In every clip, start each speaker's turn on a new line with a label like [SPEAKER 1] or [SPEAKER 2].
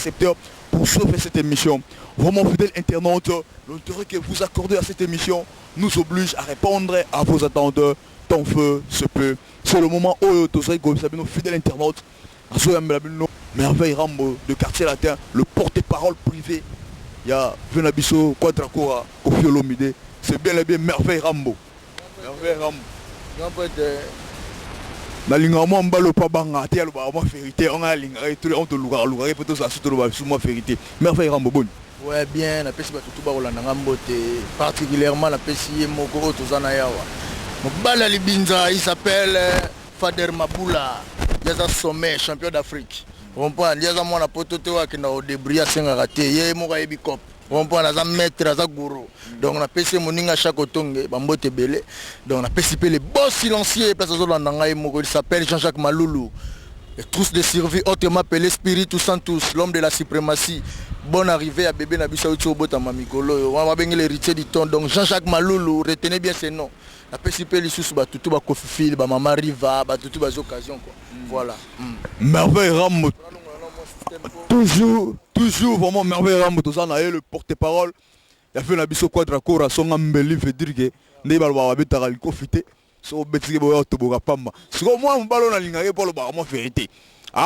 [SPEAKER 1] récepteur pour sauver cette émission. Vraiment, fidèle internaute, l'intérêt que vous accordez à cette émission nous oblige à répondre à vos attentes tant feu se peut. C'est le moment où tozali koyebisa bino, fidèle internaute, azoyambela bino Merveille Rambo de Quartier Latin, le porte-parole privé ya vieux na biso Quadra Kora, Koffi Olomide. C'est bien et bien Merveille Rambo, Merveille Rambo.
[SPEAKER 2] Grand prêtre.
[SPEAKER 1] Nalingaka mwa mbala oyo mpo abangaka te, alobaka mwa vérité. Onga alingaka ye, on tolukaka lukaka ye mpo tozala so toloba biso mwa vérité. Merveille Rambo, boni?
[SPEAKER 2] Ouais, bien. Napesi bato tu bakolanda nga mbote, particulièrement napesi ye moko oyo toza na yawa, mobali ya libinza, il s'appelle Fader Mabula. Ye aza sommet, champion d'Afrique, comprendre. Ye aza mwana poto te oyo akenda kodébrouiller, asengaka te, ye moko ayebi cope, comprendre. Aza maître, aza gourou. Donc napesi ye moninga chaque otonge bambote ebele. Donc napesi mpe le beau silencieux, place azolanda ngai moko, il s'appelle Jean-Jacques Malulu, les trousses de survie, autrement appelé Spiritu Santos, l'homme de la suprématie. Bonne arrivée à bébé na biso auti obotama mikolo oyo wana babengi l'héritier du ton. Donc Jean-Jacques Malulu, retenez bien ce nom. Napesi mpe lisusu batutu bakofifile, bamama Riva, batutu baza occasion quoi. Voilà.
[SPEAKER 1] Merveille Rambo, toujours, toujours, vraiment Merveille Rambo. Toza na ye, le porte-parole ya vieux na biso Quadra Kora. Songa mbeli veut dire que nde balobaka babetaka likofi te, so obetiki boya otoboka pamba. Sikoyo mwana mobali oyo nalingaka ye mpo alobaka mwa vérité,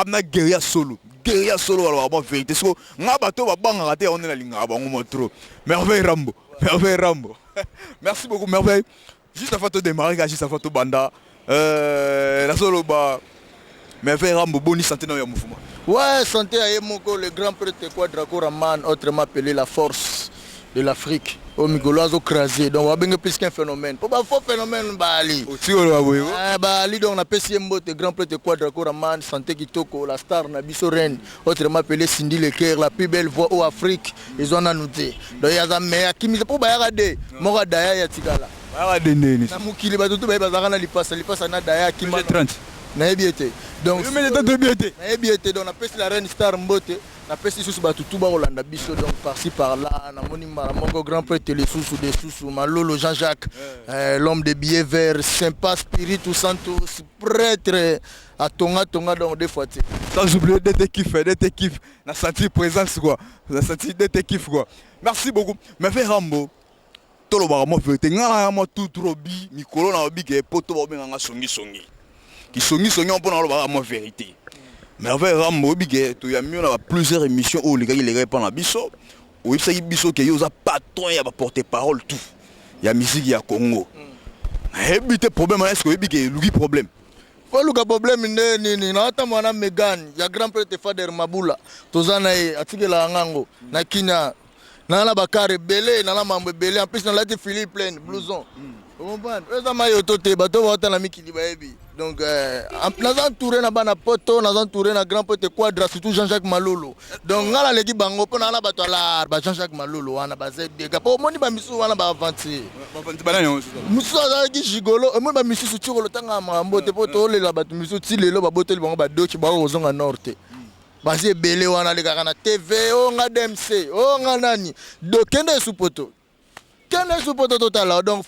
[SPEAKER 1] na guerrier solo, guerrier solo, balobaka mwa vérité. Siko nga bato oyo babangaka te, yango nde nalingaka bango mwa trop. Merveille Rambo, Merveille Rambo, merci beaucoup Merveille. Juste avant todémarrer ka, juste avant tobanda, nazoloba, Merveille Rambo, boni santé na yo ya mouvement?
[SPEAKER 2] Ouais, santé à ye moko, le grand prêtre Quadra Koraman, autrement appelé la force de l'Afrique. Oyo mikolo azocraser, donc babenge plus qu'un phénomène, mpo bafaux phénomène bali.
[SPEAKER 1] Otiki oloba boye?
[SPEAKER 2] Ah, bali. Donc napesi ye mbote, grand prêtre Quadra Koraman, santé kitoko. La star na biso reine, autrement appelé Cindy Leker, la plus belle voix au Afrique, ezwa nanu te. Donc ye aza mais akimisa mpo bayaka de moko adaya ya tikala.
[SPEAKER 1] Bayaka de ndeni?
[SPEAKER 2] Na mokili bato to baye bazalaka na lipasa lipasa na daya akima.
[SPEAKER 1] 30.
[SPEAKER 2] Nayebi ye te, donc
[SPEAKER 1] yo mete toyebi ye te.
[SPEAKER 2] Nayebi ye te. Donc napesi la reine star mbote, napesi lisusu bato tu bakolanda biso. Donc par-ci par-là namoni mbala moko grand prêtre lisusu de susu Malolo Jean-Jacques, l'homme de billets verts, sympa, Spiritu Santos, prêtre atonga tonga, donc deux fois te.
[SPEAKER 1] Sans oublier DT Kif, DT Kif na senti présence quoi, na senti DT Kif quoi. Merci beaucoup Merveille Rambo. Tolobaka mwa vérité, nga na ya mwa tout trop bi mikolo na babi ke po to babenganga songisongi, kisongisongi mpona alobaka mwa vérité. Merveille Rambo, oyebi ke toyambi yo na ba plusieurs émissions oyo olekaki lekaki mpa na biso, oyebisaki biso ke yo oza patron ya baporte parole tout ya musique ya Congo. Nayebi te problème wana, est-ce oyebi ke eluki problème?
[SPEAKER 2] Foluka problème nde nini? Naotambola na Megan ya grand prêtre Fader Mabula, toza na ye, atikelaka ngango na Kinya. Naa na bakare ebele, na na mambo ebele. En plus nalati Philippe Plein blouson, comprendre, eza mayoto te, bato baotala mikili bayebi. Donc naza entouré na bana poto, naza entouré na grand prêtre Quadra, surtout Jean-Jacques Malulu. Donc nga naleki bango mpo naa na bato alar ba Jean-Jacques Malulu wana baza dega, mpo omoni bamisusu wana baaventure. Mosusu azalaki gigolo, omoni bamisusu ti kolotanga makambo te, mpo tolela bato misusu ti lelo baboteli bango badoki, bako kozonga nord te, baza ebele wana. Alekaka na TV o nga DMC o nga nani do kende esu poto, kende esu poto totala. Donc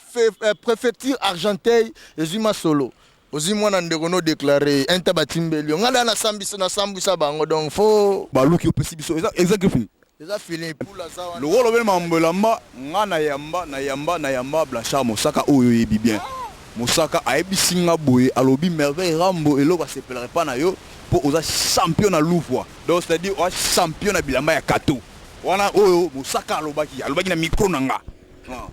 [SPEAKER 2] préfecture Argenteuil ezwi masolo, ozwi mwana ndeko no déclaré inta batimbeli yo, nga nda nasambisa, nasambwisa bango. Donc fo
[SPEAKER 1] Baluki opesi biso eza griffe.
[SPEAKER 2] Eza feeling pula aza wana.
[SPEAKER 1] Lokolo obeli makambo elamba, nga na yamba, na yamba, na yamba Blanchard Mosaka oyo oyebi bien. Mosaka ayebisi nga boye, alobi Merveille Rambo eloko asepelaka epa na yo mpo oza champion na Louvre, donc c'est à dire oza champion na bilamba ya kato wana oyo Mosaka alobaki, alobaki na micro na nga.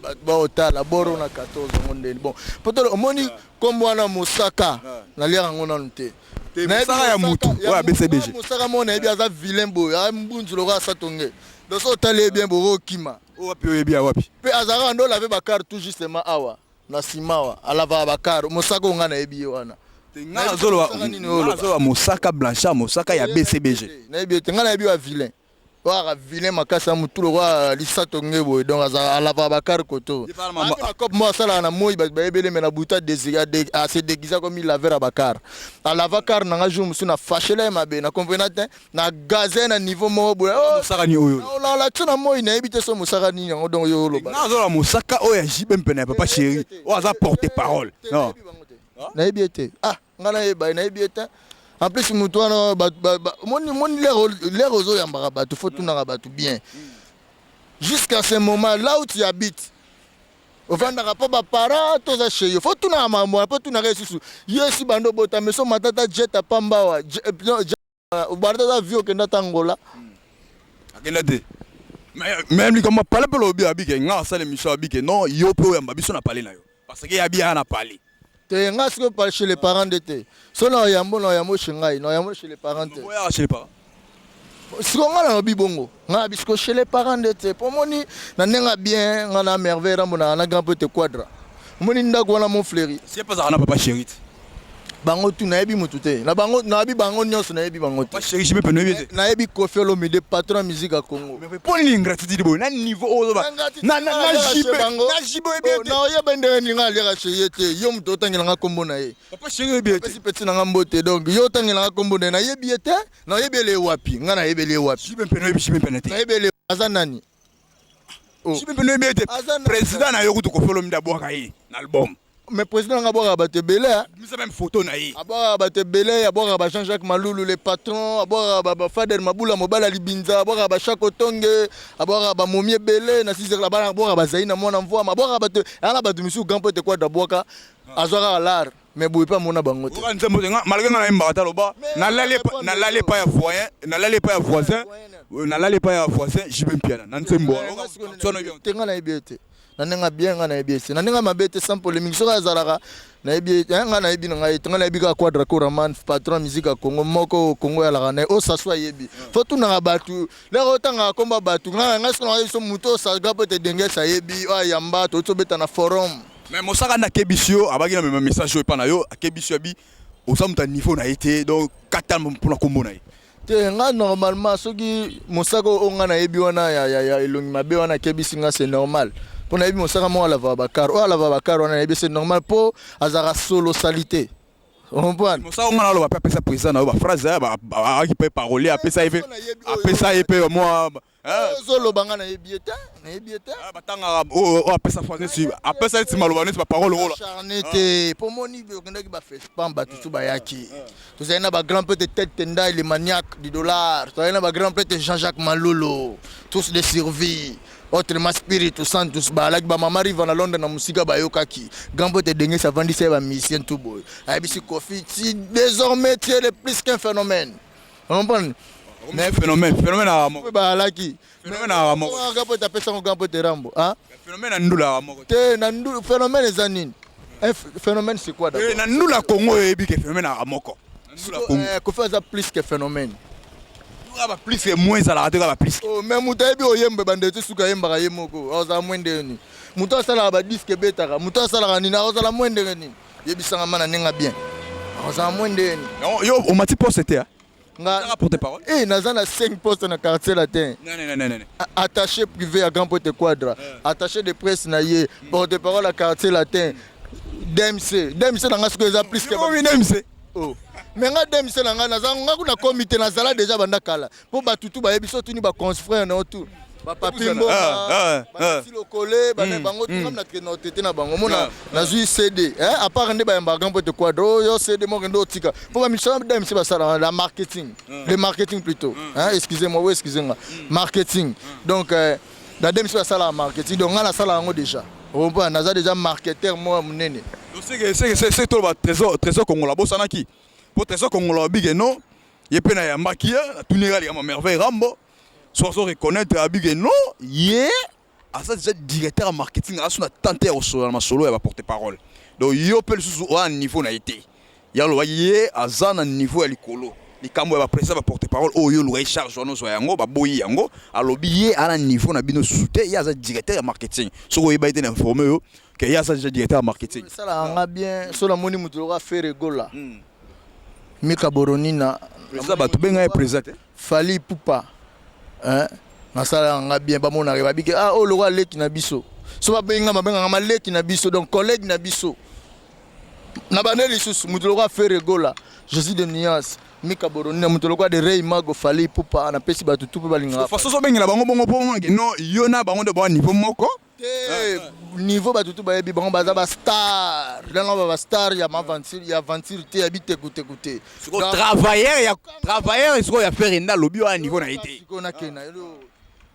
[SPEAKER 2] Bato baotala boro na 14 yango ndeni. Bon, po tolo omoni nkombo wana Mosaka, naliaka yango nanu te.
[SPEAKER 1] Te, Mosaka ya mutu oyo ya BCBG.
[SPEAKER 2] Mosaka moko nayebi aza vilain boye, aya mbunzu lokola asatonge. Donc so otali ye bien, bokokima.
[SPEAKER 1] Oyo wapi? Oyebi ya wapi?
[SPEAKER 2] Mpe azalaka ndo lave bakar tout justement awa na nsima awa, alavaka bakar. Mosaka oyo ngai nayebi ye wana.
[SPEAKER 1] Nga nazoloba Mosaka, Blanchard Mosaka ya BCBG.
[SPEAKER 2] Nayebi ete ngai nayebi wa vilain oyo aka vilain makasi ya motu lokola lisato nge boye. Donc alavaka bakar koto na cope moko asalaka na moi, bato bayebeli me na butu ase déguisa komi laveur ya bakar, alava car nanga. Jour mosusu na fâchela ye mabe, na comprena te, na gaze na niveau moko boye.
[SPEAKER 1] Mosaka ni oyo?
[SPEAKER 2] Olala ti na moi, nayebi te so mosaka nini yango. Donc yo oloba.
[SPEAKER 1] Nga nazoloba Mosaka oyo ya JB mpene ya papa chéri, oyo aza porte parole, non?
[SPEAKER 2] Nayebi ye te. Ah, nga nayeba ye, nayebi ye te. En plus moto wana, moni l'heure ozoyambaka bato, faut tunaka bato bien. Jusqu'à ce moment là où tu habites, ovandaka mpo baparent toza chez yo, faut tunaka makambo wana, mpo tunaka lisusu ye esi bando obotama so matata jet apamba awa, obanda ata vie, okenda ata Ngola.
[SPEAKER 1] Akenda te, mais likambo pale mpe lobi abike nga asala émission, abike non, yo mpe oyamba biso na pale na yo, parce que yabi aya na pale.
[SPEAKER 2] Te, nga sikoyo pa chez les parents nde te. So na oyambo, na oyambo chez ngai, na oyambo chez les parents te.
[SPEAKER 1] Oyaka chez les parents?
[SPEAKER 2] Sikoyo nga nalobi bongo, nga nabi sikoyo chez les parents nde te, mpo moni na ndenge bien, nga na Merveille Rambo na grand prêtre Quadra, omoni ndako wana Montfleuri.
[SPEAKER 1] Sie mpe azalaka na papa chéri te.
[SPEAKER 2] Bango tu nayebi motu te na bango, nayebi bango nyonso, nayebi bango te.
[SPEAKER 1] Papa chéri jibe mpe noyebi te?
[SPEAKER 2] Nayebi Kofi Olomide, patron ya musique ya Congo.
[SPEAKER 1] Mpo nini ingratitude boye na niveau oyo? Na jibe, na jibe oyebi ye te?
[SPEAKER 2] Naoyeba ndenge nini? Nga aliaka chez ye te. Yo moto otangelanga nkombo na ye.
[SPEAKER 1] Papa chéri oyebi ye te?
[SPEAKER 2] Pesi peti nanga mbote. Donc yo otangelanga nkombo na ye, nayebi ye te. Nayebi ele wapi? Nga nayebeli ye wapi?
[SPEAKER 1] Jibe mpe noyebi jibe mpe te?
[SPEAKER 2] Nayebi ele aza nani? Oh.
[SPEAKER 1] Jibe mpe noyebi ye te?
[SPEAKER 2] Aza
[SPEAKER 1] Président na yo kutu, Kofi Olomide, abwaka ye na album.
[SPEAKER 2] Mais président nanga abwakaka bato ebele, hein.
[SPEAKER 1] Misa même photo na ye.
[SPEAKER 2] Abwakaka bato ebele, abwakaka ba Jean-Jacques Malulu le patron, abwakaka bafader Mabula, mobali ya Libinza, abwakaka bachako Tonge, abwakaka bamomi ebele na sisera, abwakaka bazali na mwana mvwama, abwakaka bato aya na bato misusu. Grand prêtre Quadra abwaka, azwa kaka lar, mais boye mpe amona bango te.
[SPEAKER 1] Oka nzembo te. Nga malgré nga nayembaka te, aloba nalali epai ya voisin, nalali epai ya voisin, nalali epai ya voisin Jibe Mpiana na nzembo wana.
[SPEAKER 2] Te, nga nayebi ye te na ndenge bien, nga nayebi ye te na ndenge mabe te, sans polémique. Soki azalaka, nayebi ye, nga nayebi na ngai te. Nga nayebi kaka Quadra Koraman, patron musique ya Congo moko. Congo eyalaka na ye oyo sasu ayebi. Faut tunaka bato lero otangaka komba bato. Nga soki nayebi so moto oyo saga po ete Dengesi ayebi oyo ayamba, touti obeta na forum.
[SPEAKER 1] Mais mosaka nde akebisi yo, abaki na mema message oyo epa na yo, akebisi yo, abi oza moto ya niveau na ye te, donc kata mpona kombo na ye.
[SPEAKER 2] Te, nga normalement soki mosaka oyo nga nayebi wana ya elongi mabe wana akebisi nga, c'est normal, mpo nayebi mosaka moko alavaka bakar, oyo alavaka bakar wana nayebi, c'est normal, mpo azalaka solo sali te, comprendre?
[SPEAKER 1] Mosaka ngo na aloba mpe apesa président na yo baphrase, ayaki mpe parolier, apesa ye mpe, apesa ye mpe mwa
[SPEAKER 2] Ozoloba nga nayebi ye te, nayebi ye te.
[SPEAKER 1] Batangaka oyo apesa phrase neti apesa neti maloba neti baparole oyo.
[SPEAKER 2] Charne te, mpo moni okendaki bafespam, bato tu bayaki, tozali na bagrand prêtre Tete Tendai, le maniaque du dollar, tozali na bagrand prêtre Jean-Jacques Malolo, tous de survie, autrement Spiritu Santus, balaki bamama Riva na Londres na mosika bayokaki. Grand prêtre Dengesi avandisi ye bamusicien tu boye, ayebisi Kofi ti désormais tu es le plus qu'un phénomène, comprendre?
[SPEAKER 1] Phénomène, phénomène aka moko.
[SPEAKER 2] Balaki.
[SPEAKER 1] Phénomène aka moko.
[SPEAKER 2] Grand prêtre apesango, grand prêtre Rambo.
[SPEAKER 1] Phénomène na ndula aka moko.
[SPEAKER 2] Te, na ndula phénomène eza nini? Un phénomène, c'est quoi d'abord?
[SPEAKER 1] Na ndula Congo oyebi ke phénomène aka moko.
[SPEAKER 2] Kofi aza plus que phénomène.
[SPEAKER 1] Kaka plus que moins ezalaka te, kaka plus.
[SPEAKER 2] Oh, mais moto ayebi oyemba ebanda ete suka, ayembaka ye moko, azala mwe ndenge nini? Moto asalaka badisque ebetaka, moto asalaka nini, azala mwe ndenge nini? Yebisanga ma na ndenge bien, azala mwe ndenge nini?
[SPEAKER 1] Yo omati poste te?
[SPEAKER 2] Nga
[SPEAKER 1] porte parole.
[SPEAKER 2] Eh, naza na 5 poste na Quartier Latin.
[SPEAKER 1] Non, non, non, non.
[SPEAKER 2] Attaché privé ya grand prêtre Quadra, attaché de presse na ye, porte parole ya Quartier Latin, DMC. DMC na nga sikoyo eza plus que
[SPEAKER 1] DMC.
[SPEAKER 2] Oh. Mais nga DMC na nga, naza nga kuna komi te, nazala déjà banda kala, mpo bato tu bayebi so tuni baconfrère na yo tu, bapapi Mboma, basi lokole bana bango tu na tete na bango. Mona nazwi CD à part nde bayambaka grand prêtre Quadra oyo CD moko nde otika mpo bamisala DMC basalaka la marketing, le marketing plutôt, excusez-moi, oui, excusez-moi, marketing. Donc na DMC basalaka marketing, donc nga nasalaka yango déjà, comprendre? Naza déjà marketeur moko ya monene.
[SPEAKER 1] C'est toloba Trésor Kongola bosanaki, mpo Trésor Kongola babike non, ye mpe nayambaki ye, natuni ye likambo Merveille Rambo, so azo reconnaître, abike non, ye aza déjà directeur ya marketing, aza so na tante ya kosolola na masolo ya baporte parole. Donc yo mpe lisusu oza na niveau na ye te. Ya alobaki ye aza na niveau ya likolo. Likambo ya baprésident, baporte parole oyo oluka ye charge wana ozwa yango, baboyi yango. Alobi ye aza na niveau na bino susu te, ye aza directeur ya marketing. Soki oyeba ye te, na informe yo ke ye aza déjà directeur ya marketing.
[SPEAKER 2] Esalaka nga bien so namoni moto lokola Ferre Gola, Mika Boronina.
[SPEAKER 1] Président, bato benga ye président te.
[SPEAKER 2] Fally Ipupa, hein? Nasalaka nga bien, bamonaka babike ah oyo lokola leki na biso. So babenga, babengaka maleki na biso, donc collègue na biso na bande lisusu. Moto lokola Ferre Gola, Jésus de Nuance, Mika Boronina, moto lokola de Rey Mago, Fally Ipupa, napesi bato tu mpe balingaka.
[SPEAKER 1] Façon ozobengela bango bongo mpo non, yo na bango nde boa niveau moko.
[SPEAKER 2] Te, niveau bato tu bayebi bango, baza bastar nanga, bastar ya maaventure, ya aventure te, ya bitekuteku te.
[SPEAKER 1] Sikoyo travailleur ya travailleur, sikoyo ya Ferre nde alobi wana niveau na ye te.
[SPEAKER 2] Sikoyo nakende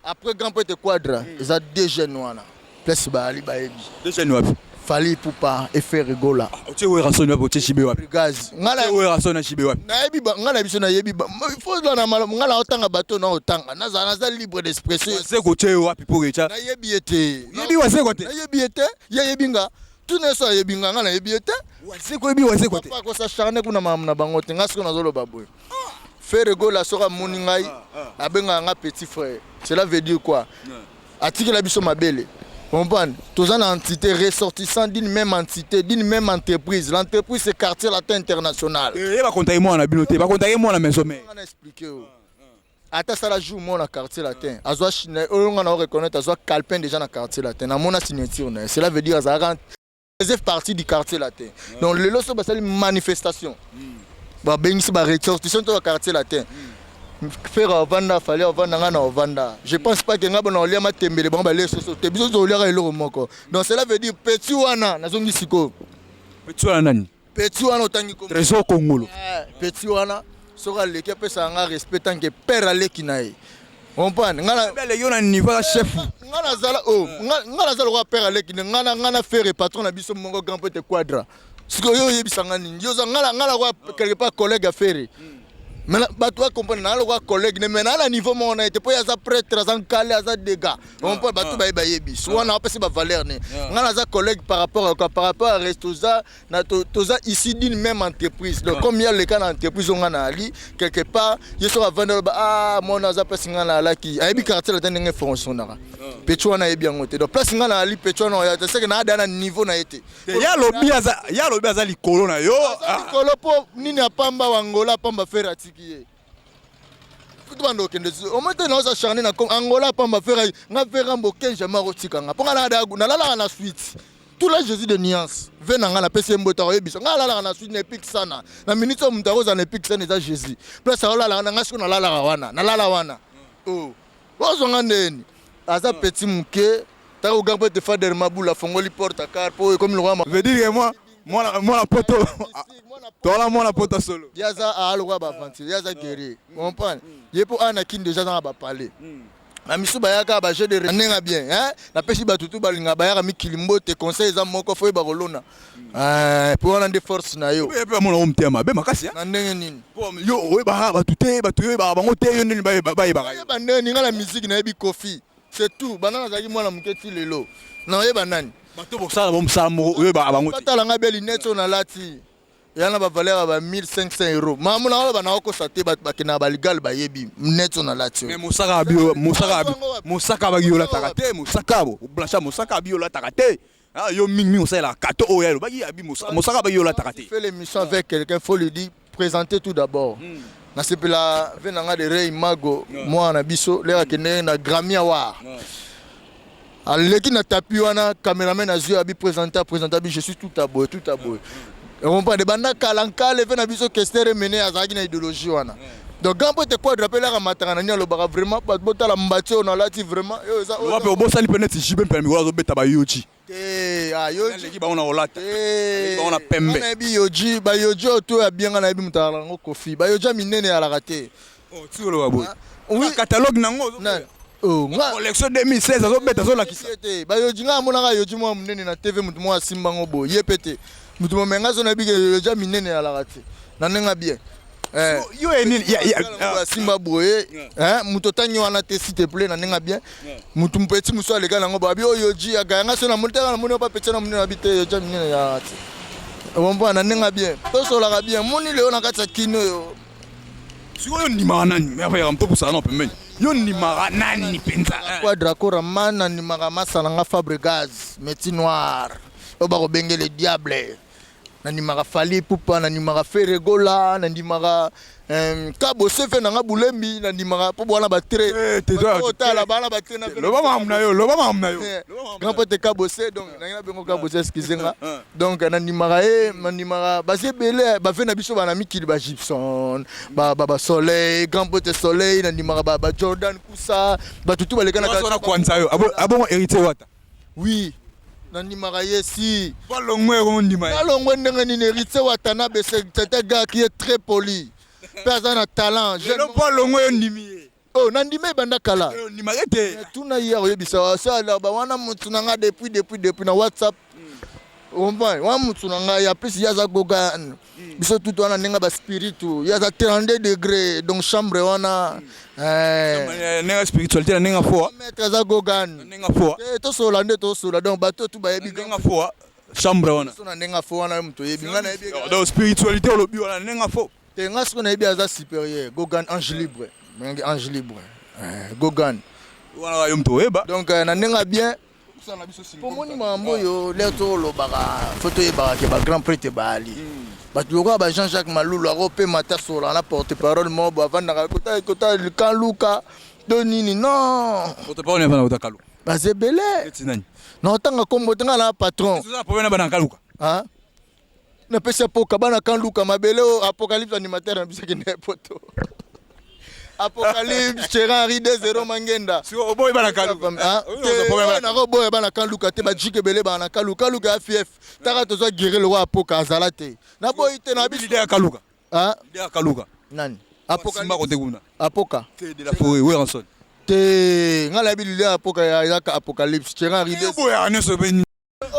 [SPEAKER 2] après grand prêtre Quadra, eza deux jeunes wana, place bayali bayebi.
[SPEAKER 1] Deux jeunes wapi?
[SPEAKER 2] Fally Ipupa et Ferre Gola.
[SPEAKER 1] Otie Werrason wapi? Otie JB wapi?
[SPEAKER 2] Gaz, nga na
[SPEAKER 1] otie Werrason na JB wapi?
[SPEAKER 2] Nayebi nga na biso nayebi il faut na malamu. Nga na otanga bato na otanga, nazala, naza libre d'expression.
[SPEAKER 1] Wazeko otie ye wapi mpo etya?
[SPEAKER 2] Nayebi ye te.
[SPEAKER 1] Yebi Wazeko te?
[SPEAKER 2] Nayebi ye te. Ye ayebi nga, tuna ye so ayebi nga. Nga nayebi ye te.
[SPEAKER 1] Wazeko, oyebi Wazeko te?
[SPEAKER 2] Papa akos'acharner kuna makambo na bango te. Nga sikoyo nazoloba boye: Ferre Gola, soki amoni ngai, abengaka nga petit frère. Cela veut dire quoi? Atikela biso mabele, comprendre? Toza na entité, ressortissant d'une même entité, d'une même entreprise. L'entreprise, c'est Quartier Latin International.
[SPEAKER 1] Ye bakontaki mwana na bino te, bakontaki mwana maison mère.
[SPEAKER 2] Nga na expliquer o ata sala jour moko na Quartier Latin, azwa oyo nga na reconnaître, azwa calepin déjà na Quartier Latin, namona signature na ye. Cela veut dire azalaka, faisait partie du Quartier Latin. Donc lelo so basali manifestation, babengisi baressortissant to ya Quartier Latin, Ferre avanda, Fally avanda, nga na ovanda. Je pense pas ke nga bona olia matembele, bango balia soso te. Biso toliaka eloko moko. Donc cela veut dire petit wana, nazongi sikoyo.
[SPEAKER 1] Petit wana nani?
[SPEAKER 2] Petit wana otangi kombo.
[SPEAKER 1] Trésor Kongolo.
[SPEAKER 2] Petit wana, soki aleki, apesaka nga respect tant que père aleki na ye, comprendre? Nga na
[SPEAKER 1] aleki yo na niveau ya chef.
[SPEAKER 2] Nga nazala oh, nga naza lokola père aleki ne nga na Ferre, patron na biso moko, grand prêtre Quadra. Sikoyo yo oyebisanga nini? Yo oza nga lokola quelque part collègue ya Ferre. Mais bato bacomprendre, naa lokola collègue ne, mais naa na niveau moko na ye te, mpo ye aza prêtre, aza nkale, aza dégâts, comprendre? Bato baye bayebi so wana apesi bavaleur ne. Nga naza collègue par rapport à quoi? Par rapport à reste, toza na toza ici d'une même entreprise. Donc comme ye aleka na entreprise oyo nga na ali, quelque part ye soki avandi, aloba: "Ah, mwana aza place nga na alaki, ayebi Quartier Latin ndenge fonctionnaka." Petit wana ayebi yango te. Donc place nga na ali, petit wana oya te, seke na ada na niveau na ye te.
[SPEAKER 1] Ye alobi aza likolo na yo.
[SPEAKER 2] Aza likolo mpo nini? Apamba wa Angola, apamba Ferre atiki ye kutu banda okende omoi te. Naoza charne na Angola, apamba Ferre. Nga Ferre ambo 15 jamais akotika nga, mpo nga nalalaka na suite tout là. Jésus de nuance ve na nga, napesi ye mbote, akoyebisa nga alalaka na suite na Epik sana. Na minute oyo moto akozala na Epik sana eza Jésus. Place aolalaka na nga sikoyo, nalalaka wana, nalala wana. O ozwanga ndeni aza petit moke taka ogar mpo ete Fader Mabula afongoli porte car mpo ekomi lokola
[SPEAKER 1] Veut dire que moi mwana mwana poto tola, mwana poto solo.
[SPEAKER 2] Ye aza alokola baaventure, ye aza guerrier, comprendre? Ye mpo ana kini déjà aza na bapale na misu, bayaka bajeu de ndenge bien. Napesi bato tu balingaka bayaka mikili mbote. Conseil eza moko: fo oyeba kolona mpo wana nde force na yo.
[SPEAKER 1] Mpe amona ngo motema mabe makasi.
[SPEAKER 2] Na ndenge nini?
[SPEAKER 1] Yo oyebaka bato te, bato oyebaka bango te, yo ndeni bayebaka yo?
[SPEAKER 2] Oyeba ndenge nini? Nga na musique nayebi Kofi, c'est tout. Banda nazalaki mwana moke ti lelo, naoyeba nani?
[SPEAKER 1] Bato bosala bo mosala moko, oyebaka bango te.
[SPEAKER 2] Batala nga bia lunette oyo nalati, eya na bavaleur ya ba 1500 euro. Mamu na oloba, naokosa te. Bato bakendaka baligale bayebi net oyo nalati oyo.
[SPEAKER 1] Mais mosaka bio, mosaka, mosaka baki olataka te, mosaka Blanchard, mosaka bi olataka te. Ah, yo mingi osalelaka kato oyo alobaki abi mosaka baki olataka te.
[SPEAKER 2] Fais l'émission avec quelqu'un, faut lui dire, présenter tout d'abord. Nasepela ve na nga de Rey Mago, mwana na biso lere akende na Grammy Award, aleki na tapi wana, cameraman azwi abi présenter, aprésenter abi: "Je suis tout à boye, tout à boye." Comprendre? Banda kala nkale ve na biso Kester Emene azalaki na idéologie wana. Donc grand prêtre Quadra mpe elaka matanga na nini, alobaka vraiment: "Bato botala mbati oyo nalati, vraiment oyo eza."
[SPEAKER 1] Loba mpe obosali mpe neti JB mpe na mikolo azobeta bayoji.
[SPEAKER 2] Te, ah, Yoji.
[SPEAKER 1] Aleki bango na kolata, aleki bango na pembe.
[SPEAKER 2] Nga nayebi Yoji, bayoji oyo to ya bien, nga nayebi moto alaka yango Kofi. Bayoji ya minene alaka te.
[SPEAKER 1] Ti oloba boye?
[SPEAKER 2] Oui.
[SPEAKER 1] Catalogue nango.
[SPEAKER 2] Nani? Oh, nga
[SPEAKER 1] collection 2016 azobeta, azolakisa.
[SPEAKER 2] Ye te, bayoji nga amonaka yoji mwa monene na TV, moto moko asimbango boye, ye pe te moto mome. Nga so nayebi ke yoji ya minene alaka te na ndenge bien. Eh.
[SPEAKER 1] Yo ye nini
[SPEAKER 2] asimba boye, hein, moto otangi wana te, s'il te plaît. Na ndenge bien, motu petit mosusu aleka nango, babi oyo yoji agaya. Nga so namoni te, namoni pa petit na monene, babi te, yoji ya minene yalaka te. Comprendre? Na ndenge bien, tosolaka bien. Moni lelo na kati ya kino oyo.
[SPEAKER 1] Sikoyo ndimaka nani? Merveille mpo pusana na pembeni, yo ndimaka nani mpenza?
[SPEAKER 2] Quadra Koraman, nandimaka masa na nga Fabregas, métier noir oyo bakobenge le diable. Nandimaka Fally Ipupa, nandimaka Ferre Gola, nandimaka Kabose fe nanga Bulembi, nandimaka mpo bwana batre.
[SPEAKER 1] Eh, te
[SPEAKER 2] otala bana batre na
[SPEAKER 1] Loba makambo na yo, loba makambo na yo.
[SPEAKER 2] Grand pote Kabose, donc nangi nabengo Kabose, excuse nga. Donc nandimaka ye, nandimaka baza ebele, bave na biso bana mikili, ba Gibson, basoleil, grand pote Soleil, nandimaka ba Jordan Kusa, bato tu baleka na
[SPEAKER 1] na kwanza yo abongo Héritier Wata.
[SPEAKER 2] Oui, nandimaka ye si.
[SPEAKER 1] Balongwe ondima ye.
[SPEAKER 2] Alongwe ndenge nini? Héritier Watanabe, c'est un gars qui est très poli mpe aza na talent.
[SPEAKER 1] Lelo mpo alongwe, yo ndimi ye?
[SPEAKER 2] Oh, nandima ebanda kala.
[SPEAKER 1] Ondimaka te.
[SPEAKER 2] Tuna ye, akoyebisa. Sala wana motu na nga depuis na WhatsApp, comprend? Wana motu na ngai. En plus ye aza goga biso tutu wana ndenge baspiritu. Ye aza 32 degré, donc chambre wana.
[SPEAKER 1] Ndenge spiritualité na ndenge fo.
[SPEAKER 2] Maître aza gogan.
[SPEAKER 1] Ndenge fo.
[SPEAKER 2] Tosola nde tosola, donc bato tu bayebi.
[SPEAKER 1] Ndenge fo chambre wana.
[SPEAKER 2] So na ndenge fo wana, ye moto oyebi, ngai nayebi.
[SPEAKER 1] Donc spiritualité olobi wana ndenge fo.
[SPEAKER 2] Te, ngai sikoyo nayebi aza supérieur, Gogan, ange libre, ndenge ange libre, Gogan.
[SPEAKER 1] Wana yo moto oyeba.
[SPEAKER 2] Donc na ndenge bien pomoni makambo oyo lere tolobaka, fo toyebaka ke bagrand prêtre baali bato lokola ba Jean Jacques Malulu akopema ta sola na porte parole moko bo avandaka kota Kaluka to nini, non.
[SPEAKER 1] Porte parole avanda kota Kaluka?
[SPEAKER 2] Baza ebele.
[SPEAKER 1] Neti nani?
[SPEAKER 2] Na otanga kombo te, ngai na patron.
[SPEAKER 1] Problème na bana Kaluka.
[SPEAKER 2] Napesi apoka bana Kaluka mabele oyo. Apocalypse, animateur na biso, akende poto. Apocalypse, Chéran Henri 20 Mangenda.
[SPEAKER 1] Oboyi bana Kaluka?
[SPEAKER 2] Nakoboya bana Kaluka te. Bajike ebele bana Kaluka. Kaluka ya fief taka tozwa gere lokwa apoka azala te. Naboyi te na biso.
[SPEAKER 1] Leader ya Kaluka? Leader ya Kaluka?
[SPEAKER 2] Nani?
[SPEAKER 1] Simba kote kuna.
[SPEAKER 2] Apoka.
[SPEAKER 1] Te, de la forêt, Werrason.
[SPEAKER 2] Te, ngai nayebi leader ya apoka ezaka Apocalypse, Chéran Henri.
[SPEAKER 1] Oboyaka nyonso.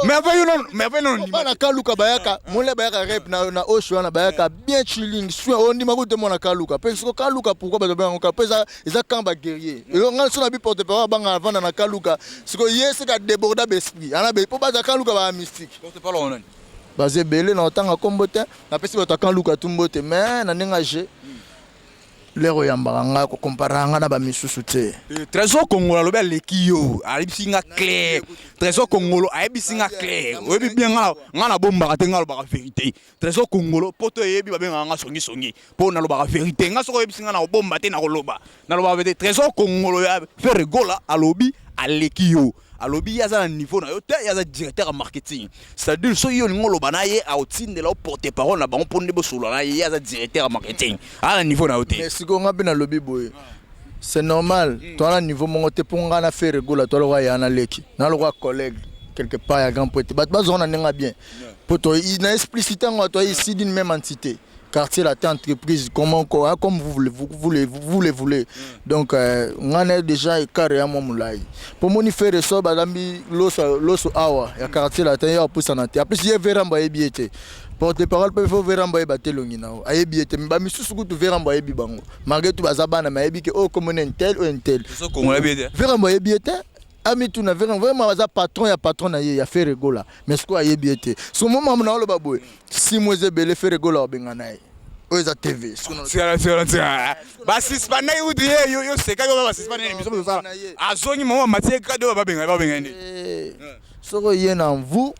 [SPEAKER 1] Mais avant yo non, mais avant non.
[SPEAKER 2] Bana Kaluka bayaka mole, bayaka rep na osho wana, bayaka bien chilling soin. Ondima kutu te mwana Kaluka mpe siko Kaluka. Pourquoi bato babenga yango? Mpe eza camp baguerrier. Ngai so na bi porte parole abanga avanda na Kaluka. Siko ye seka déborda baesprit ana mpo baza Kaluka baya mystique.
[SPEAKER 1] Porte parole nani?
[SPEAKER 2] Baza ebele, na otanga nkombo te. Napesi bato ya Kaluka tu mbote, mais na ndenge age lere oyambaka ngai, kokompara nga na bamisusu te.
[SPEAKER 1] Trésor Congolo alobi aleki yo, ayebisi nga clair. Trésor Congolo ayebisi nga clair. Oyebi bien nga, nga nabombaka te, nga alobaka vérité. Trésor Congolo, po to eyebi babengaka nga songisongi mpo nalobaka vérité. Nga soki oyebisi nga, na kobomba te, nakoloba, nalobaka vérité. Trésor Congolo ya Ferre Gola alobi aleki yo. Alobi ye aza na niveau na yo te. Ye aza directeur ya marketing, c'est-à-dire soki yo olingi oloba na ye, aotindela o porte parole na bango mpo nde bosolola na ye. Ye aza directeur ya marketing, aza na niveau na yo te.
[SPEAKER 2] Mais sikoyo nga mpe nalobi boye, c'est normal, toza na niveau moko te. Mpo nga na Ferre Gola, toa lokola ya na leki na lokola collègue quelque part ya grand prêtre. Bato bazonga na ndenge bien mpo to na explicité yango, toa ici d'une même entité, Quartier Latin entreprise, comment quoi, comme vous voulez, vous voulez, vous le voulez. Donc nga na déjà écart ya mwa molai mpo moni Ferre so balambi loso, loso awa ya Quartier Latin ya apusana te. Apesi ye Verambo, ayebi ye te. Porte parole mpe fo Verambo ayeba te elongi na yo, ayebi ye te. Me bamisusu kutu Verambo ayebi bango malgré tout baza bana, me ayebi ke oyo komona intel, oyo intel. Verambo ayebi ye te. Amituna vraiment aza patron ya patron na ye ya Ferre Gola, mais sikoyo ayebi ye te. So mo mamu na oloba boye, 6 mois eza ebele. Ferre Gola abenga na ye oyo eza TV.
[SPEAKER 1] Basuspendaki kutu ye, yo sekaki oyo basuspendre émission tosala. Azongi mama matie grade oyo babenga, babenga nde.
[SPEAKER 2] Soki oye na mvu,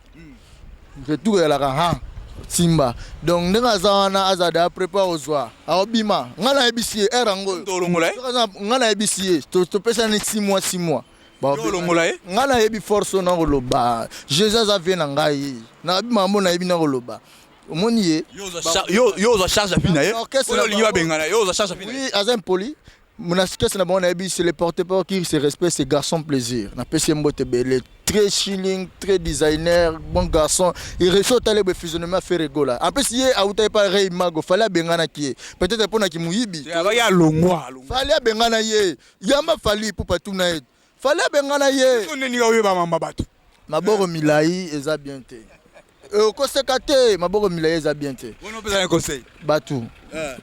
[SPEAKER 2] retour ezalaka ha timba. Donc ndenge aza wana, aza da prépare ozwa, aobima. Ngai nayebisi ye ere yango oyo.
[SPEAKER 1] Olongola ye?
[SPEAKER 2] Ngai nayebisi ye, topesani 6 mois, 6 mois.
[SPEAKER 1] Olongola ye?
[SPEAKER 2] Ngai nayebi force oyo nakoloba. Jésus aza vie na ngai, nayebi makambo nayebi nakoloba. Omoni ye.
[SPEAKER 1] Yo ozwa charge ya vie na ye? Oyo olingi babengana, yo ozwa charge ya vie na ye?
[SPEAKER 2] Oui, aza impoli na kese na bango. Nayebi, c'est le porte-parole qui se respecte, c'est garçon plaisir. Napesi ye mbote ebele, très chilling, très designer, bon garçon. Il réussit otala boye physionomie Ferre Gola. En plus ye awutaki pa Rey Mago. Fally abenganaki ye peut-être mponaki moyibi.
[SPEAKER 1] Abaki alongwa.
[SPEAKER 2] Fally abengana ye, yamba Fally Ipupa, tuna ye. Fally abengana ye.
[SPEAKER 1] Nini oyeba mamba bato?
[SPEAKER 2] Maboko milai eza bien te. Okoseka te, maboko milai eza bien te.
[SPEAKER 1] Wana opesa conseil?
[SPEAKER 2] Bato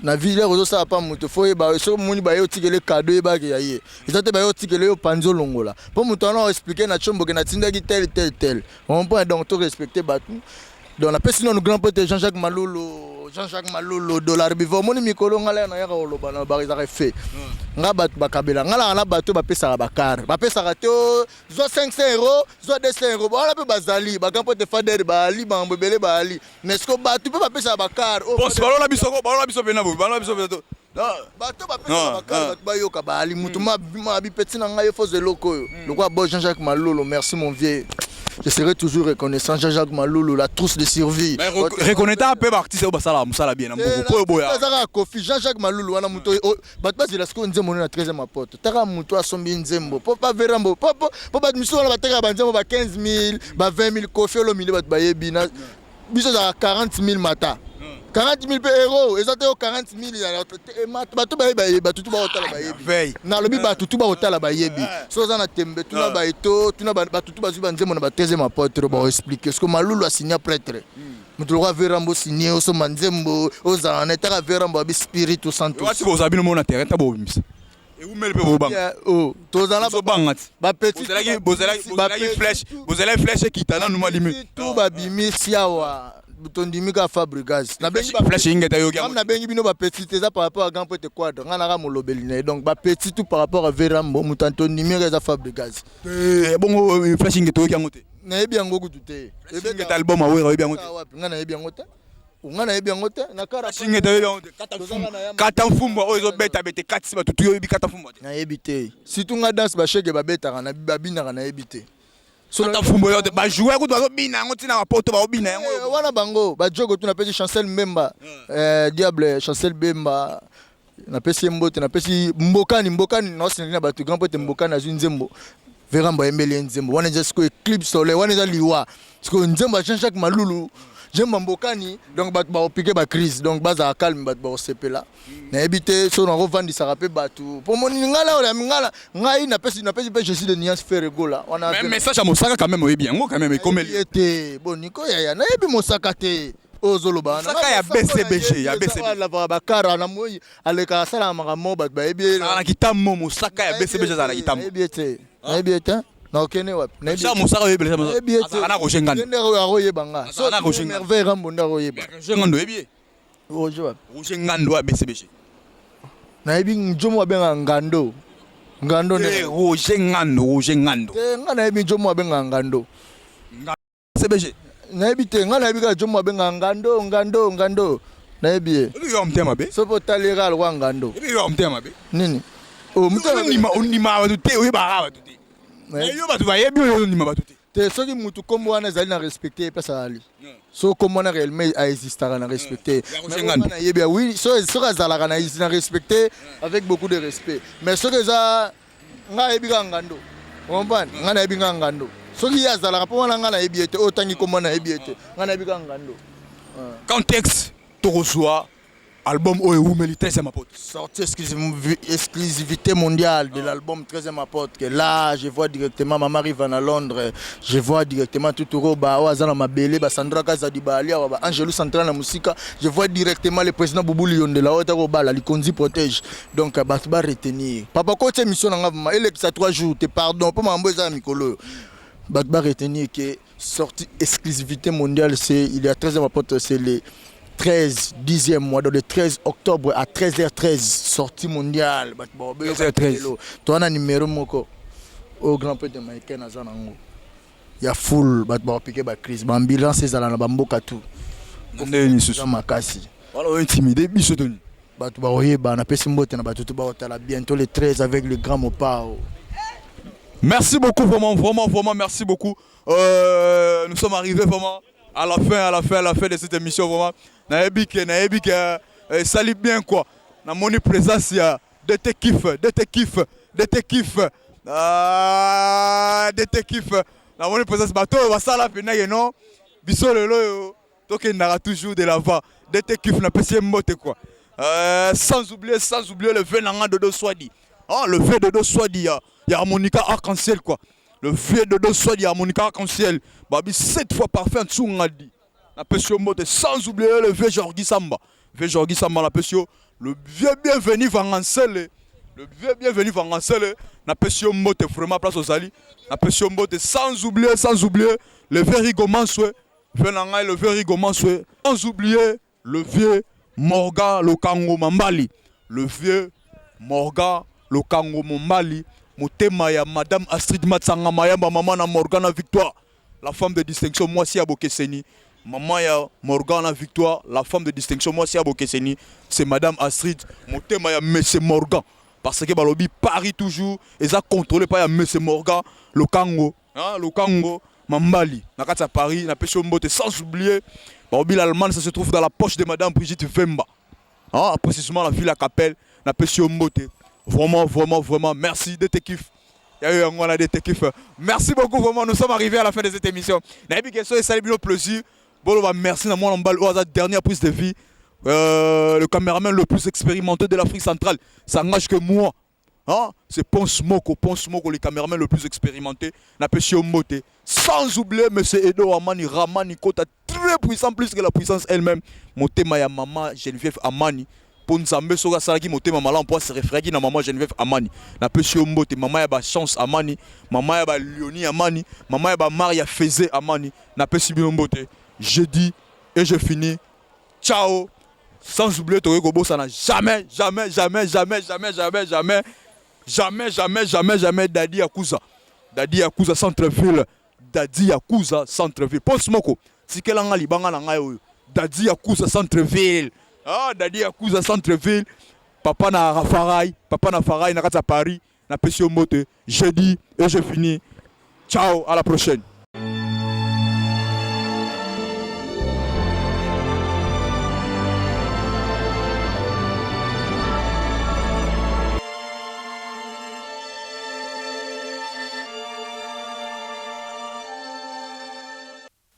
[SPEAKER 2] na ville ozosala pa moto, fo oyeba soki omoni baye otikele kado, oyebaki ya ye eza te. Baye otikele yo, panzi olongola mpo moto wana oexpliquer na tiomboke natindaki tel tel tel, comprend? Donc to respecte bato. Donc napesi nanu grand pote Jean-Jacques Malulu, Jean-Jacques Malulu dollar bivo. Omoni mikolo ngai laya nayaka koloba na baka ezaka efe nga bato bakabela ngai naka na bato bapesaka bakare, bapesaka te zwa 500 euro, zwa 200 euro. Wana mpe bazali bagrand pote fader, baali makambo ebele baali. Mais siko bato mpe bapesaka bakare.
[SPEAKER 1] Balola biso, balola biso mpena boye, balola biso mpena.
[SPEAKER 2] Bato bapesaka bakare, bato bayoka baali. Motu mabi peti na ngai, yo foza eloko oyo lokola bo Jean-Jacques Malolo. Merci mon vieux. Je serai toujours reconnaissant. Jean-Jacques Maloulou, la trousse de survie.
[SPEAKER 1] Mais reconnaître mpe baartiste oyo basalaka mosala bien na mboka po oyo boya.
[SPEAKER 2] Ezaka Kofi Jean-Jacques Malulu wana, moto bato bazela sikoyo nzembo na 13e apôtre. Taka moto asombi nzembo po baverambo po bato misusu wana batekaka banzembo ba 15 000, ba 20 000. Kofi Olomide, bato bayebi na biso ezalaka 40 000, mata 40 000 mpe euro eza te. Oyo 40 000, bato bayebi, bato tu baotala bayebi. Nalobi bato tu baotala bayebi. So oza na tembe, tuna baeto, tuna bato tu bazwi banzembo na ba 13e apôtre, baoexpliquer. Ce que Malulu asinya prêtre, moto lokwa Verambo signe, osomba nzembo, ozala na etaka Verambo abi Spiritu Santo.
[SPEAKER 1] Wati bozala bino mona terrain ta bobimisa ewumeli mpe bobanga.
[SPEAKER 2] Tozala.
[SPEAKER 1] Bobanga ti.
[SPEAKER 2] Bapeti.
[SPEAKER 1] Bozalaki flèche ekita nanu malimi.
[SPEAKER 2] Tu babimisi awa, tondimi kaka Fabrigas.
[SPEAKER 1] Flèche ingeta yoki.
[SPEAKER 2] Nabengi bino bapeti te, eza par rapport à grand prêtre Quadre, ngai naka molobeli na ye. Donc bapeti tout par rapport à Verambo, moto antondimi eza Fabrigas.
[SPEAKER 1] Bongo flèche ingeta, oyoki yango te?
[SPEAKER 2] Nayebi yango kutu te.
[SPEAKER 1] Ingeta, album awera, oyebi yango te?
[SPEAKER 2] Wapi, ngai nayebi yango te, ngai nayebi yango te. Na
[SPEAKER 1] ingeta, oyebi yango te? Kata mfumbwa oyo ezobeta bete katisi bato tu, oyebi kata mfumbwa te?
[SPEAKER 2] Nayebi te. Surtout nga, danse bashege babetaka, babinaka, nayebi te.
[SPEAKER 1] Kata mfumbo oyo te, bajoueur kutu bazobina yango ntina bapoto baobina yango.
[SPEAKER 2] Wana bango bajogo tu. Napesi Chancel Mbemba, diable Chancel Bemba, napesi ye mbote. Napesi Mbokani, Mbokani naosinali na bato grand po ete Mbokani azwi nzembo, Verambo ayembeli ye nzembo wana. Eza sikoyo éclipse solaire, wana eza liwa. Sikoyo nzembo ya Jean-Jacques Malulu, nzembo ya Mbokani, donc bato baopike bacrise, donc bazala calme, bato bakosepela. Nayebi te so nakovandisaka mpe bato mpo moni ngala ngala. Ngai napesi mpe Jésus de nuance Ferregola wana.
[SPEAKER 1] Mais message ya Mosaka quand même, oyebi yango quand même, ekomeli.
[SPEAKER 2] Ye te, boniko yaya, nayebi Mosaka te oyo ozoloba wana.
[SPEAKER 1] Mosaka ya BCBG, ya BCBG.
[SPEAKER 2] Alavaka bakara na moi, alekaka, asalaka makambo bato bayebi ye.
[SPEAKER 1] Azala na kitambo. Mosaka ya BCBG azala na kitambo.
[SPEAKER 2] Nayebi ye te, nayebi ye te. Nakokende wapi?
[SPEAKER 1] Jean Mosaka oyebi?
[SPEAKER 2] Nayebi ye te.
[SPEAKER 1] Azalaka na Roger Ngando.
[SPEAKER 2] Nde akoyeba nga.
[SPEAKER 1] Azala na Roger Ngando.
[SPEAKER 2] Merveille Rambo nde akoyeba.
[SPEAKER 1] Roger Ngando oyebi ye?
[SPEAKER 2] Roger wapi?
[SPEAKER 1] Roger Ngando ya BCBG.
[SPEAKER 2] Nayebi njomo abengaka Ngando, Ngando nde.
[SPEAKER 1] Eh, Roger Ngando, Roger Ngando.
[SPEAKER 2] Te, nga nayebi njomo abengaka Ngando.
[SPEAKER 1] BCBG.
[SPEAKER 2] Nayebi te, nga nayebi kaka njomo abengaka Ngando, Ngando, Ngando, nayebi ye.
[SPEAKER 1] Oyebi yo motema mabe.
[SPEAKER 2] Soki otalera alokwa Ngando.
[SPEAKER 1] Oyebi yo motema mabe.
[SPEAKER 2] Nini? Oh,
[SPEAKER 1] ondima, ondima bato te, oyebaka bato te. Yo bato bayebi oyo, ondima bato te.
[SPEAKER 2] Te, soki mutu nkombo wana ezali na respecte ye, place azali, soki nkombo wana réellement aexistaka, na respecte.
[SPEAKER 1] Roger Ngando.
[SPEAKER 2] Nayebi, oui, soki azalaka na respecte avec beaucoup de respect. Mais soki eza ngai, ayebi kaka Ngando, comprendre, ngai nayebi kaka Ngando. Soki ye azalaka mpo wana, ngai nayebi ye te. Oyo otangi nkombo wana, nayebi ye te, ngai nayebi kaka Ngando.
[SPEAKER 1] Contexte, tokozwa album oyo ewumeli, 13e apôtre.
[SPEAKER 2] Sortie exclusivité mondiale de l'album 13e apôtre. Que là, je vois directement Mama Riva à Londres, je vois directement Tuturo Ba, Azana Mabele, ba Sandra Kazadi Ba Alia, ba Angelou Central na Musika, je vois directement le président Boubouli Yondela, Otako Bala, Likondi protège. Donc, bato ba retenir. Papa, côté émission, na nga, elekisa 3 jours, te pardon, pour mambo eza mikolo. Bato ba retenir que sortie exclusivité mondiale, c'est il y a 13e apôtre, c'est les 13 10e mois, donc le 13 octobre à 13h13, sortie mondiale. Bato
[SPEAKER 1] 13h13.
[SPEAKER 2] Toza na numéro moko au grand prêtre de Michael aza nango ya full. Bato bakopike bacrise, baambulance ezala na bamboka tout.
[SPEAKER 1] Ndenge lisusu.
[SPEAKER 2] Eza makasi.
[SPEAKER 1] Wana oyo intimide biso toni.
[SPEAKER 2] Bato bakoyeba. Napesi mbote na bato to baotala bientôt le 13 avec le grand Mopao.
[SPEAKER 1] Merci beaucoup, vraiment, vraiment, vraiment, merci beaucoup. Nous sommes arrivés vraiment à la fin, à la fin, à la fin de cette émission, vraiment. Nayebi ke, nayebi ke, salut bien quoi. Na moni présence ya DT Kif, DT Kif, DT Kif, ah, DT Kif. Na moni présence bato basala pena ye non. Biso lelo yo tokendaka toujours de l'avant. DT Kif na pesi mbote quoi. Sans oublier, sans oublier le vieux nanga Dodo Swadi. Ah, le vieux Dodo Swadi ya ya Harmonica Arc-en-Ciel quoi. Le vieux Dodo Swadi Harmonica Arc-en-Ciel. Babi sept fois parfait Tsungadi. Napesi yo mbote. Sans oublier le vieux Jorgi Samba. Vieux Jorgi Samba, napesi yo. Le vieux bienvenu Vangansele. Le vieux bienvenu Vangansele. Napesi yo mbote vraiment place ozali. Napesi yo mbote. Sans oublier, sans oublier le vieux Rigo Manswe. Vieux na ngai, le vieux Rigo Manswe. Sans oublier le vieux Morgan Lokango Mambali. Le vieux Morgan Lokango Mambali. Motema ya Madame Astrid Matsanga Mayamba, maman na Morgana Victoire. La femme de distinction, mwasi ya Bokeseni. Maman ya Morgana Victoire, la femme de distinction, mwasi ya Bokeseni, c'est Madame Astrid. Motema ya Monsieur Morgan. Parce que balobi Paris toujours, ils ont contrôlé par ya Monsieur Morgan Lokango. Hein, Lokango. Mambali na kati ya Paris, napesi yo mbote. Sans oublier baobi l'Allemagne, ça se trouve dans la poche de madame Brigitte Vemba, ah, précisément la ville à Capelle. Napesi yo mbote vraiment, vraiment, vraiment. Merci de tes kiff ya yo yango wana de tes kiff. Merci beaucoup vraiment. Nous sommes arrivés à la fin de cette émission. Nayebi ke so esali bino plaisir, boloba merci na mwana mobali oyo aza dernière prise de vie, le caméraman le plus expérimenté de l'Afrique centrale. Ça engage que moi, hein? C'est Ponce Moko, Ponce Moko, le caméraman le plus expérimenté. Napesi yo mbote. Sans oublier monsieur Edo Amani, Ramani Kota, très puissant, plus que la puissance elle-même. Motema ya mama Geneviève Amani. Mpo Nzambe soki asalaki motema malamu mpo ase référaki na mama Geneviève Amani. Napesi yo mbote, mama ya bachance Amani, mama ya balioni Amani, mama ya bamar ya Feze Amani. Napesi bino mbote. Je dis et je finis. Ciao. Sans oublier, tokoki kobosana jamais, jamais, jamais, jamais, jamais, jamais, jamais, jamais, jamais, jamais, jamais Dadi Yakuza, Dadi Yakuza centre ville, Dadi Yakuza centre ville. Ponce Moko, tikelanga libanga na ngai oyo. Dadi Yakuza centre ville, ah, Dadi Yakuza centre ville, papa na Farai, papa na Farai na kati ya Paris. Napesi yo mbote. Je dis et je finis. Ciao, à la prochaine.